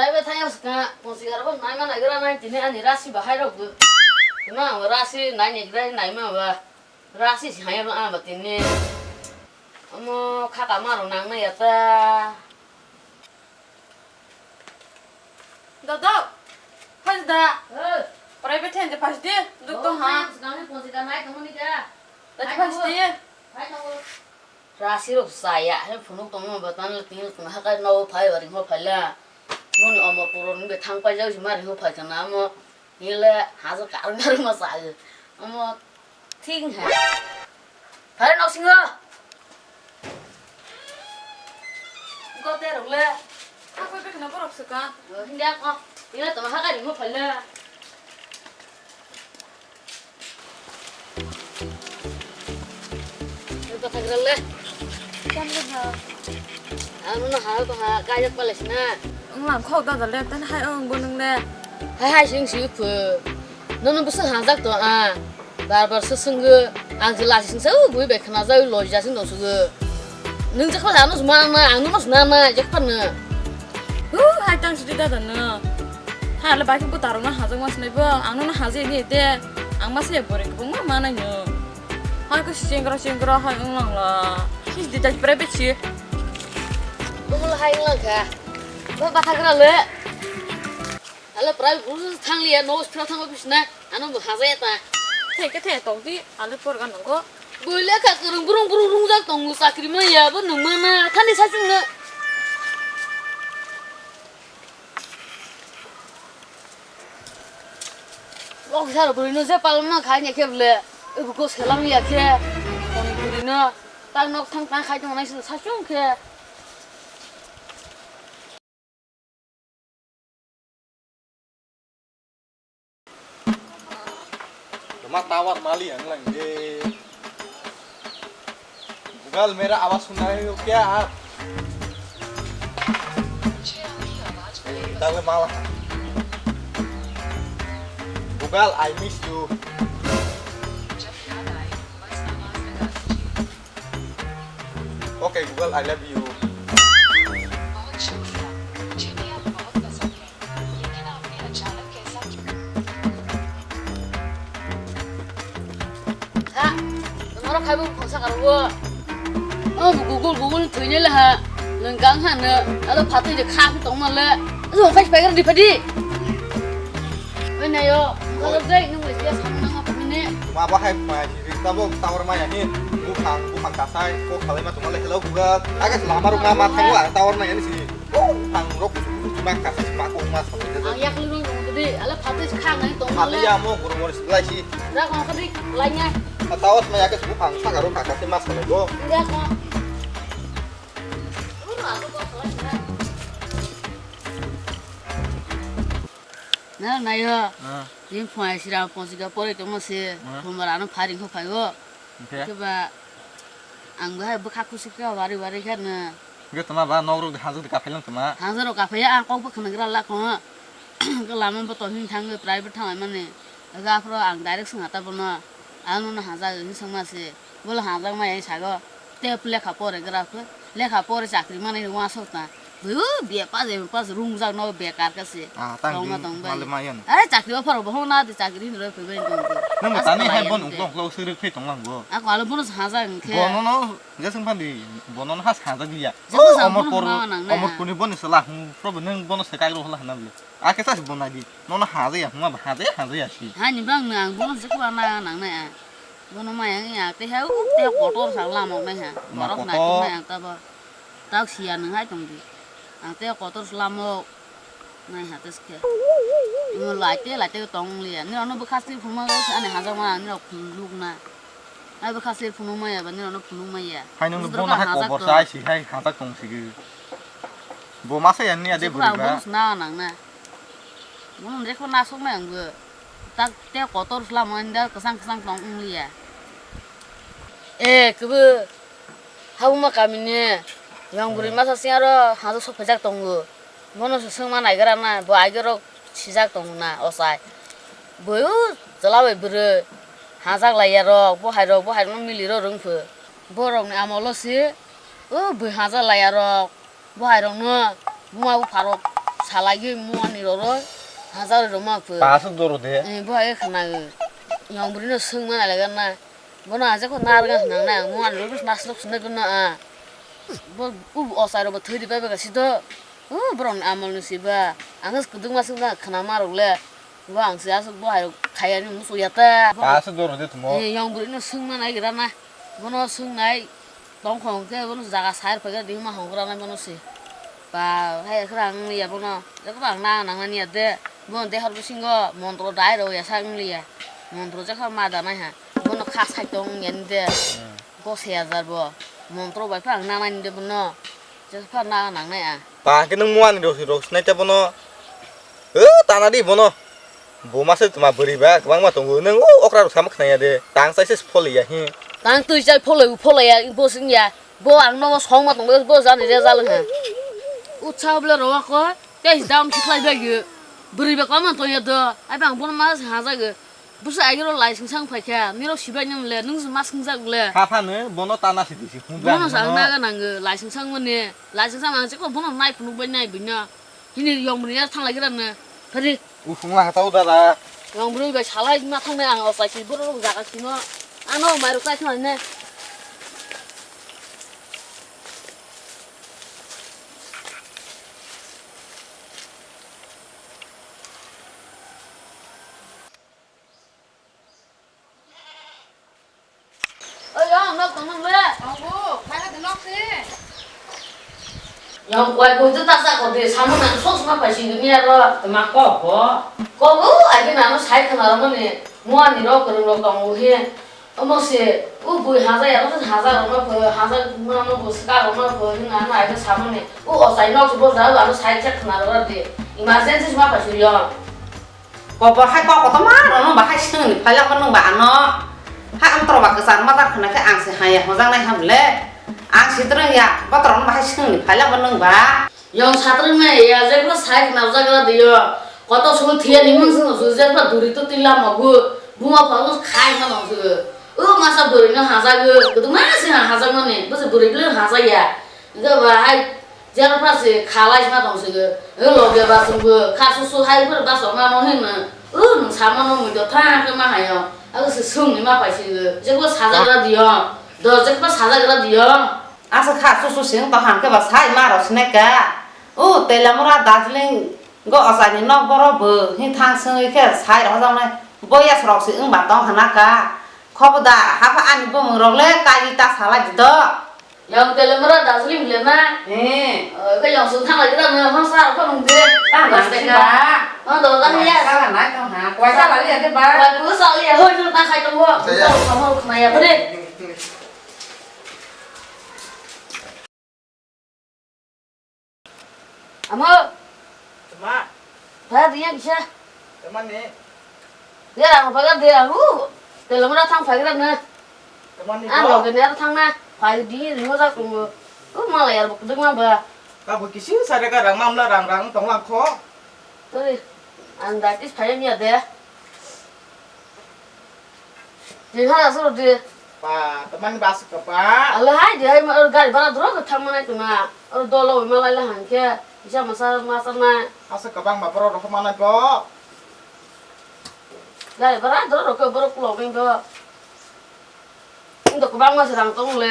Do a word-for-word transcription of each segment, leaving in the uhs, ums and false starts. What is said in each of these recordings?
Private thangya swkang, ponsi garbo naima naigra nai tini ani rasi bahai rok bo. Ima ang rasi nai naigra naima ba. Rasi si haya ba ang ba tini. Omo khaka maro nang nai ya ta. Dodo, phas da. Eh. Private thangya phas di, duk to ha. Swkang ni ponsi ga nai tongmani ka. Dati phas di. Hai tongo. Rasi rok saya, hai phunuk tongma ba tan le tin tong ha kai no phai ba ring ho phai la. Moni omo puro ni be thang pai jau si ma ring ho phai kana mo. Ni le ha jo kar mar ma sa. Omo thing ha. Phai nok singo. Ko te rok le. Ha ko be kana borok se ka. Hinga ko. Ni le tong ha kai ring ho phai la. Ang no ha ko ha kaya pala sina. Ang lang khok da da le tan hai ong bo nung le. Hai hai sing si phu. Nono bwswk hajak to a. Bar bar swswngwi ang je lasi singsa bui bai khna jagwi loi jasing dong sugo. Nung je khna ano suma na ang no suna na je khna. Hu hai tang sidi da da no. Ha le bai khe bwtarokno hajakma sinai bo, ang nono hajakya ni de, ang ma se boroi kwbangma manai no. Hai khe chengra chengra hai wng lang la. His di dai private si. Bumul hai wng lang kha. Bo bathagra le. Ale private bumul thang liya, no phira thang office na. Ano bo hajaya ta. Theke the tong di, ale porga nongo. Bo le kha kwrwng brung brung rungjak tongo chakri maya, bo nung mana. Thani sa chwng no. Lok sar bwrwi no je palma kha nya khe bwle. Ebo gos khe lam ya khe. Toni bwrwi no tak nok thang tang khai tong nai sa chung khe. Toma tower mali ang lang de. Google, मेरा आवाज सुन रहे हो क्या आप? ये इधर ले माला। Google, I miss you. Okay, Google, I love you. बहुत शुक्रिया। जी, आप बहुत पसंद है। Ha, norok khai bo phone saka rwo. O Google, Google thwinai le ha. Nwng gang ha no, alo phatwi de kha tong ma le. Ajo khai pai gar di phadi. Oi nayo, ngalo dai nwng le sia samung nang ma phone ne. Ma ba hai ma ji ri ta bo tower ma ya ni. Buphang, buphang kasai, ko khalai ma tong ma le hello Google. Aga lama rok ma ma thang wa tower ma ya ni si. Ang rok ma kasa ma ko ma sa. Ang yak lu nung nung di, ala phatis khang nai tong. Phatis ya mo guru guru lai si. Rak ma kadi lai nya. Tawas ma yak su phang sa garo kaka se mas ko. Yak ma. Na na yo. Ah. Din phone sira phone sika pore to mo se. Ah. Phone bara no firing ko phayo. Hingke? Hingke ba, ang bahai bwkha kusuk khe wari wari khe no. Hingke toma ba nok rok de hanjak de kaphai lang toma. Hanjak rok kaphai ya, ang kok bwkhwna gra la kho. Hingke lama bo to hin thang private thang mani. Ga phro ang direct swng hata bono. Ang no hanjak hin swng ma se. Bolo hanjak ma yang sago. Te lekha pore gra kho. Lekha pore chakri manai ni wasok ta. Bui, B A pass, M A pass rungjak no bekar khe se. Ah, tang tongma di tong bai. Male mayan. Are chakri offer bo hona de chakri ni roi phai bai tong. Nang tani hai bon ungklong ungklong sirip thai tong lang bo. Ako alo bono saja hingkhe. Bono no, je sung phan di, bono no has saja liya. Jesa sa bono na nang na. Omor puni boni sala hum, probo nang bono se kai ro hla hna bile. Ake sa si bonai di. Nono haja ya, huma ba haja ya, haja ya si. Hani bang nang bono se kwa na nang na. Bono maya ya, te ha u, te kotor sa lamok nai ha. Borok na kotor. Tung nai ang ta bo. Tak sia nung hai tong di. Ang te kotor sa lamok nai ha te skhe. Imo lai te, lai te tong liya. Ni ono bwkha sir phunuk ma ani hajak ma ani rok phunuk na. Ai bwkha sir phunuk ma ya ba ni ono phunuk ma ya. Hai nung bono hai kobor sa ai si hai hajak tong si. Bo masa ya ni ade bwrwi ba. Bono sna nang na. Bono rekho na sok nai ang bo. Tak te kotor slam mani da kwchang kwchang tong wng liya. E, kwbwi habuma kamini yang bwrwi masa sing aro hajak sok phaijak tongo. Bono se swngma naigra na, bo aigerok sijak tongo na ochai. Bo o chwla bai bwrwi hajak laiya rok, bo hai rok, bo hai rok no mili rok rwng pho. Borok ni amolo se o bwrwi hajak laiya rok. Bo hai rok no buma bupha rok Salai gwi muani roro hajar roma pho. Pasuk doro de. Eh, bo hai khna. Yong bwrwi no swngma nai lagar na. Bono aje ko nar ga nang na muani roro nas nok sne gno a. Bo u osai ro bo thwi di bai ba si do. U borok ni amol ni si ba. Ang kuduk ma swngma khna ma rok le. Bo ang se asuk bo hai khaya ni musu ya ta. Pasuk doro de tumo. Eh, yong bwrwi no swngma nai gra na. Bono swngnai tongkhong khe bono jaga sair paikha di ma hongra nai bono se. Ba hai khra ang ya bono. Jekbo ang na nang nani ya de. Bono dehor bisingo montro dai ro ya sa ang liya. Montro jekha ma da nai ha. Bono kha sai tong ya ni de. Hmm. Bo se hajar bo. Montro bai pha ang na nani de bono. Jekha na nang nai a. Ta hwnkhe nwng muani rok, rok sinai ta bono. O, tana di bono. Bo masa tuma bwrwi ba kwbangma tongo. Nwng o okra rok sama khna ya de. Tang chai se phol ya hi. Tang twi chai phol, phol ya, bo sing ya. Bo ang no song ma tongo, bo jani je jal ha. Utsa bla ro ko. Te dam si khlai ba ge. Bwrwi ba kwbangma tong ya do. Ai bang bono ma ha ja ge. Busa agiro laising sang phaikha, nirok sibai nang le, nung ma swngjak le. Kha phano bono tana sidi si hung. Bono sa naga nango, laising sang mani, laising sang nang chiklo bono nai phunuk bai nai bino. Hini yong bini yar thang lagi ram na. Phari. Usung la hatau dada. Yong bini bai salai ma thang nai ang osai si boro jaga sino. Ano mai rok sai thang ne. Oi, yong, nok tong nang le? Tongo, khai hadi nok se. Yong, koi koi tu tasa ko de, samu nang sok sma pai sing ni aro. Tma ko ko. Ko bu, agi nang sai khna ro mani, muani ro kwrwng ro tongo he. Omo se, u bui haja ya, haja ro no pho, haja ma no pho, ska ro no pho, hing ano ai samani. U osai nok bo ja, ano sai chak khna ro de. Emergency sma pai sing yong. Kobor hai kok kotorma rwno bahai swngni phailak bo nwng ba ano. Hai amtro ba kwchar madar khna khe ang se haya hwnjaknai ham le. Ang si twrwng ya, botorok no bahai swngni phailak bo nwng ba. Yong satrwng nai ya, jekbo sai khna jagra diyo. Kotor sulu thiya ni mung sung su jekbo duri to tila mogu. Buma phalu khai ma nong su. O masa bwrwi no hajago, kudu ma se hajakmani, bwsa bwrwi bwlwi hajak ya. Hwnkhe ba hai jero pha se khalai sna tong se, o loge ba chwng bo kha su su hai phuru bachok ma no hin no, o nwng sama no mui do tha khe ma hai o, abo se swng ni ma pai se, jekbo sajak ra diyo, do jekbo sajak ra diyo. Asa kha su su sing tong hang khe ba sai ma rok sinai ka, o Telamura Darjeeling go osai ni nok borok bo hin thang swngwi khe sai rok jang nai, boya rok se wng ba tong hana ka, khobo da hapha ani bumung rok le kagi ta salai di do. Yong Telamura Darjeeling le na? Eh. Oh, ke yong sung thang lagi na, no, hong sa, ko nung de. Ta na si ba. Hong do, ta ya. Sa na, ta na, koi sa lagi ya, de ba. Koi ku sa lagi ya, hoi, tu ta khai tong bo. Sa ya. Ko, ko, ko, na ya, bre. Amo. Tama. Phai rwya kisa. Tama ni. Ya, ang phai de, ang, uh, Telamura thang phai gra na. Tama ni. Ang ko? Loge ni ar thang na. Phai di, ringo jak tongo. Uh, malai ar bok dwng ma ba. Ka bo kisi sare ka rang mamla rang rang tong lang kho. Tui, ang daitis phai ya de. Tin hajar soro di. Pa, teman bas ka pa. Ala hai di hai ma, gari bara dro ka thang manai tuna. Or dolo ma lai la han ke. Bisa masa masa na. Asa kabang ma boro rok manai bo. Gari bara dro rok boro kulo bing bo. Indo kwbangma se rang tong le.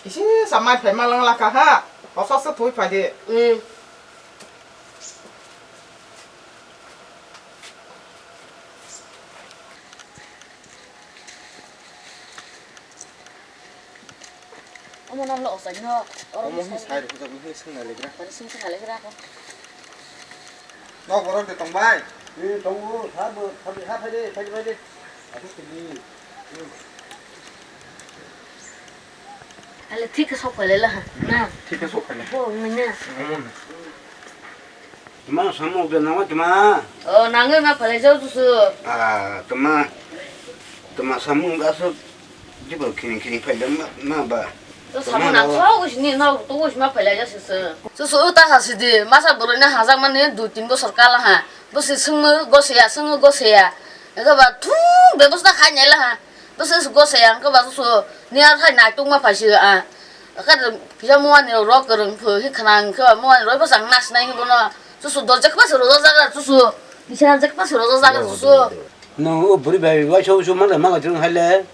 Isi samai phai ma lang la ka ha. Hosa se thoi phai de. Hmm. Omo nam lo osai no. Oro omo hi sai rok jok hi sing na legra. Tadi sing sing na legra ko. Nok borok de tong bai. Ni tongo, sabo, sabo, ha phai de, phai de, phai de. Asuk sini. Ale thik khe sok phailai la ha. Na. Thik khe sok phailai. Bo wngwi na. Omo na. Tma samung de nangma tma. O nangwi ma phailai jao dusu. Ah, tma. Tma samung asuk jibal khini khini phailai ma, ma ba. To samung nang so wis ni no to wis ma phailai jao susu. Susu ta ha sidi masa boroi na hajak mani dui tin bosor kala ha. Bosi sungmu goseya, sungmu goseya. Ega ba thung bebosta khai nai la ha. Bwswk se gosai ang khe ba susu ni ar khai naitok ma phai se a. Khe kisa muani rok kwrwng phu hi khna ang khe ba muani rok bwsang nas nai hi bono. Chusu dol jekma se roja jagra chusu. Kisa jekma se roja jagra chusu. No, o buri bai, wai so so mala mala jung haile.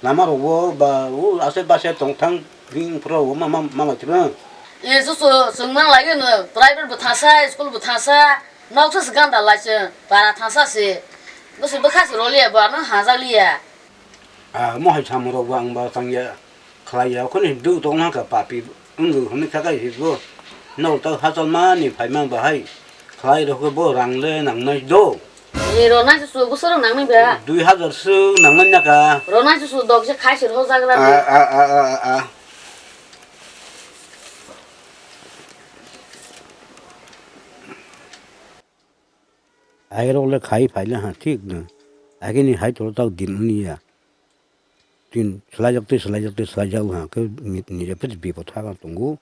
Lama rogo ba, o ase base tongthang ring pro o ma, ma, mala jung. E chusu, chwng mang lai no, private bo thasa, school bo thasa, nok se ganda lai se, para thasa se. Bo se bwkha se roliya, bo ano hajak liya. Ah, mohai samung rok bo ang ba tangya. Khlai ya, khoni duk tong hwnka papi, wngwi hwnwi kha khe hikgo. Nok ta hachal mani phaima bahai. Khlai rok bo rang le nangnai do. E, ronai su su, bwswk rok nangnai ba? Dui hajar swk nangnai naka. Ronai su su, dok se khai se rw jagra. A, a, a, a, a, a. Airok le khai phai le ha thik no. Agini hai tolo tak din wngya. Tin swlaijak tei swlaijak tei swlaijak ha khe ni, ni je phet bipot ha tongo.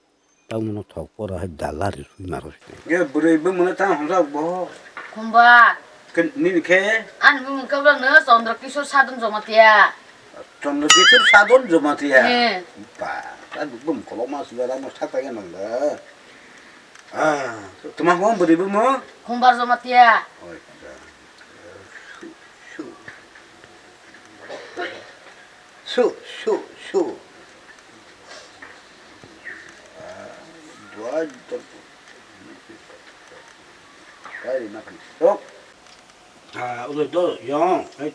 Tamo no thok pora hai dala ri sui maro. Ye bwrwi bumung no tamo hamjak bo. Khumba. Ke nini khe? Ani bumung khe bwlano Chandra Kishore Sadhan Jamatia. Chandra Kishore Sadhan Jamatia. He. Ba, ta bumung kolok ma sila ramo sakta ke nang da. Ah, tuma hom bwrwi bumung? Khumbar Jamatia. Oi, da. Su, su. Su, su, su. Ah, dua, dua. Kari makan. Sok. Ah, ulo do, yong, eh,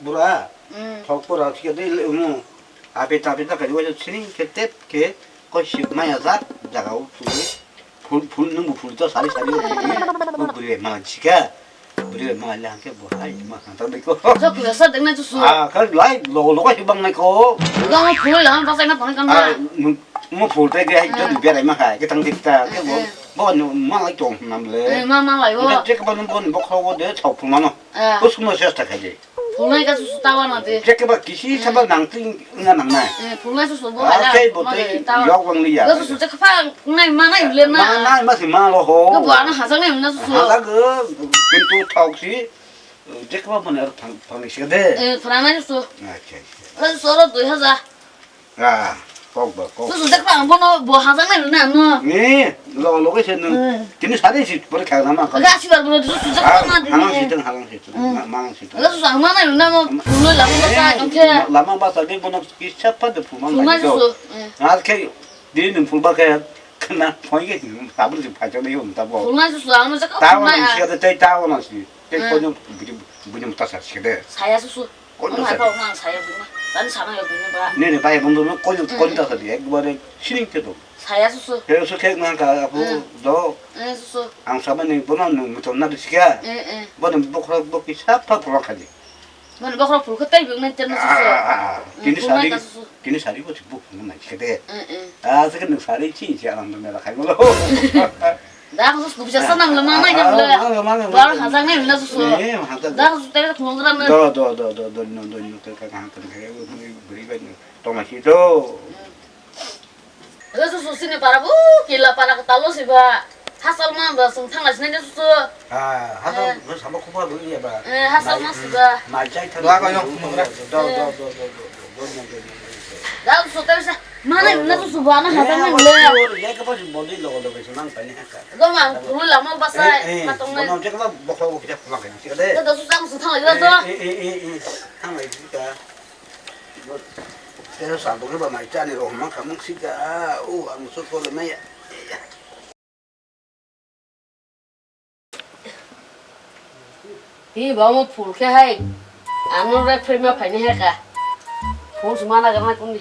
bura. Mm. Thok pura, thik de, le, umu. Ape tape ta kari wajah sini, ke tep, ke, ko sik maya zat, jaga u, tu. Phul, phul, nung bu phul to sari, sari, phul, phul, buri bai mala jika. Buri bai mala jang ke bo hai, ma khang tang deko. Sok ya sa deng na chu su. Ah, kar lai, lo, lo, kai bang nai ko. Ga mo phul la, ba sai na phone kan na. Ah, mo phul te ke hai, jo berai ma khai, ke tang dikta, ke bo. Eh. Bo no ma lai tong nam le. Eh, ma, ma lai bo. Nga check ba no bo, bo kho bo de, chau phul ma no. Ah. Bo sung no ses ta khai de. Phulnai ka susu tawa na de. Jekeba kisi saba nang ting nga nang nai. Eh, phulnai susu bo Ah, ala, kei bo ma tei de tawa. Yok wang liya. Ga susu jekpa nai ma nai ule na. Ma nai ma si ma lo ho. Ga bo ano hajak nai na susu. Hajak go, kintu thok si, jekeba mane ar phang, phang si de. Eh, phulnai susu. Acha, acha. Ga susu ro dui hajar. Ah, kok ba, kok. Susu jekpa ang bono bo hajak nai na no. Ni, lo, lo ke sen. Hmm. Tini sari si pore kha na ma ka. Ga si bar bono susu jekpa Ah, ma. Halang si teng, halang si teng. Hmm. Ma, ma si teng. Ga susu ang ma nai na mo. Ulo la mo sa tong ke. Lama ba sa de bono kisa pa de phu ma. Phu ma susu. Hmm. Ar ke di nung phul ba ke kana phoi ke sabun si pha chang de yom ta bo. Phu ma susu ang no jekpa. Ta phu ma wala ya. Si de tai ta wala si. Te Hmm. Ko no bini bini muta sa si de. Saya susu. Kono Ang hai sadi. Pao nang saya bini. Tani sana ya bini ba. Nini bai bung dulu kono Hmm. Kono ta sadi ekbare sining te do. Saya susu. He su kek nang ka apu Hmm. Do. Eh, susu. Ang sama ni bono nung mutom na disikia. Eh, eh. Bono bokro bokki sapa pulang kali. Mane bokro pul khe tai bung nang terno susu. Ah, ah, ah. Hmm, Tini pul nang sari ka susu. Tini sari bo bu nang kede. Eh, eh. Ah, sekarang sari chi chi alam mela khai molo. Da, aku susu bisa senang lemah nai Ah, nyam le. Ah, ah, ah, ah, Baru ah. Hasang nai mina susu. Eh, hasang. Da, aku susu tadi aku nongkrong nai. Do, do, do, do, do, no, do, no, do, ka, ka, ka, ka, beri, beri, beri, tong lagi do. Aku susu sini para bu, kila para ketalo sih ba. Hasal mah ba sung thang sini dia susu. Ah, hasal, Eh. Sama kupa bu iya ba. Eh, hasal Mai, mah sih ba. Mai chai thang. Dua kau yang kumang dah. Do, do, do, do, do, do, do, do, do, do. Da, aku susu tadi bisa. Mana mina susu ba na hasang nai le. Ya ke pas bodi logo logo senang tanya. Goma, pulu lama basa, Eh, eh, matong nai. Bono jek ba bokho bo kita pulang kan, sih, deh. Kita susah, susah lagi, Eh, tuh. Eh, eh, eh, eh. Tang lagi kita. Kita sambung ba mai chani roh mang kamung sih, oh, ang musuh ko le mai. Hi ba omo phul khe hai. Ano rek phaima phaini hai ka. Phul suma na gana kuni.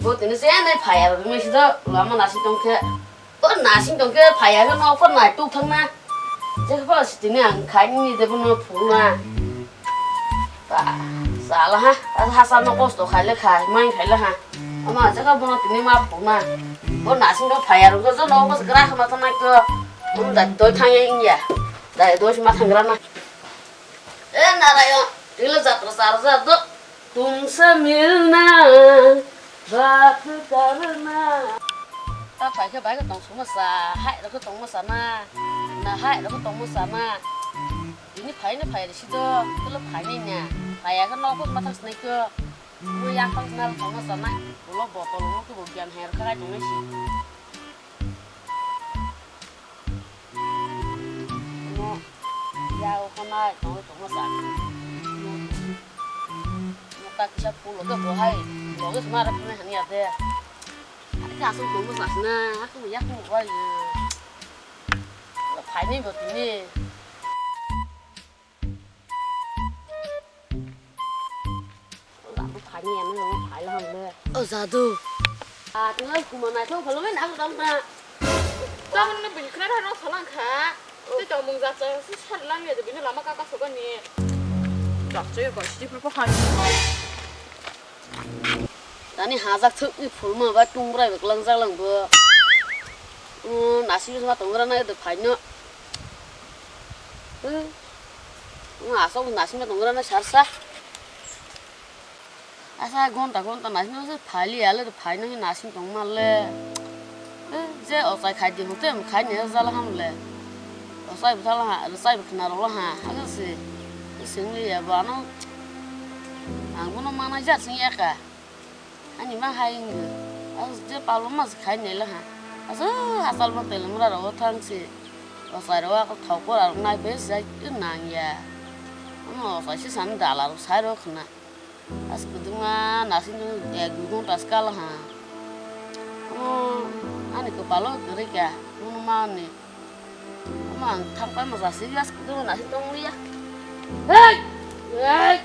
Bo tini se nai phaya ba bini sida lama nasing tong khe. O nasing tong khe phaya khe nok pha nai tuk thang na. Je khe pha sitini ang khai ni de bono phul na. Ba, sala ha, asa hasa no kosto khaile khai, mai khaile ha. Ama jaga bono tini ma phuna. Bo nasing no phaya ro jo no bas gra khama to nai ko. Bum da doi thang ya ingya. Da doi ma thang gra na. E narayo, tilo jatra sar ja do. Tumse milna baat karna. Ta phai khe bai khe tong suma sa, hai ro khe tong ma sa na. Na hai ro khe tong ma sa na. Tini phaini phai risi do, tolo phaini nya. Phaiya khe nok phut mathang sinai khe. Bo yak phang sinal phang ma sanai. Ulo botol ulo khe bo biyan her kha khai tongnai si. Hai, tongwi tongma sa. Mata kisa pulo khe bo hai. Loge sma ra phunai hani ya de. Hai khe aswk tongma sa sna, aswk yak mo bai. Phaini bo tini. Labu phaini ano phai la hamle. O jadu. A tini kuma nai thong phalo mai na dam ta. Tamon no bini khna rano salang kha. Te to mung ja cha si sar lang ya de bini lama ka ka soga ni. Dak che ko si phul ko hai. Tani hajak thuk ni phul ma ba tung brai bek lang jak lang bo. Nasing ma tong rana de phaino. Asok nasing ma tong rana sarsa. Asa gonta gonta naising se phaili ale de phaino hi nasing tong male. Eh, je ochai khai di hote khai ne jala ham le. Ochai bwthala ha, ochai bwkhna rok ha, asa se. Singli ya bano. Ang bono mana jar sing ya ka. Ani ma hai ngi. As je palo mas khai ne la ha. Asa asal ma tel mura ro thang se. Ochai ro ko thok ko ro nai be sai nang ya. Ano ochai se san dala ro sai ro khna. As kuduma nasing ek dui ghonta se kala ha. Omo ani kwpalo kwrwi kha, omo ma ani. Omo ang thang pai ma jasi as kuduma nasing tong liya. Hey! Hey!